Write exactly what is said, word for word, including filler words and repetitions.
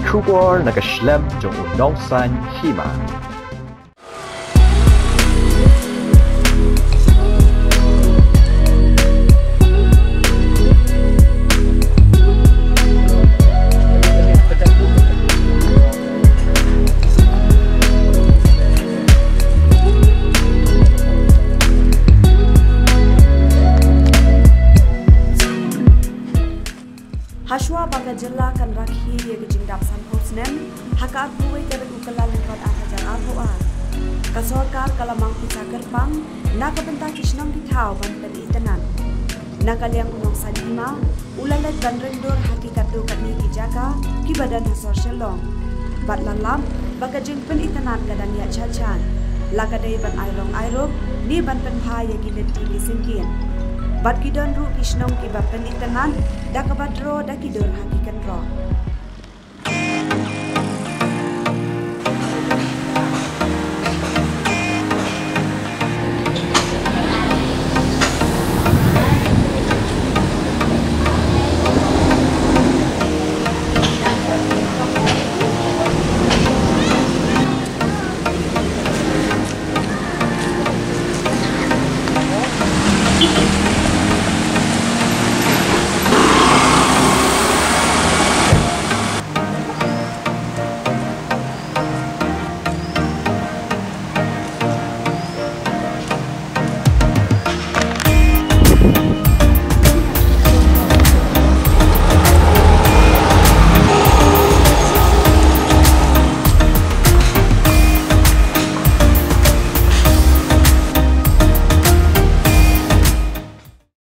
Khubor na ka shlem jong u nongsan hima. Hashwa ba ka jylla kan rakhe ïa ka jingdap sanphew snem ha ka arphew wei tarik u Kyllalyngkot ar hajar arphew ar, ka sorkar ka la mang pisa kyrpang na ka bynta ki shnong ki thaw ban pynitynnad. Na ka liang u nongsan hima u la leit ban ring dur ha ki katto katne ki jaka kiba don ha sor Shillong, bad la lap ba ka jingpynitynnad ka dang ïaid shat shat, la ka dei ban ai rong ai rup ne ban pynbha ïa ki lynti ki syngkien. Bad ki don ruh ki shnong kiba pynitynnad da kaba draw da ki dur ha ki kynroh.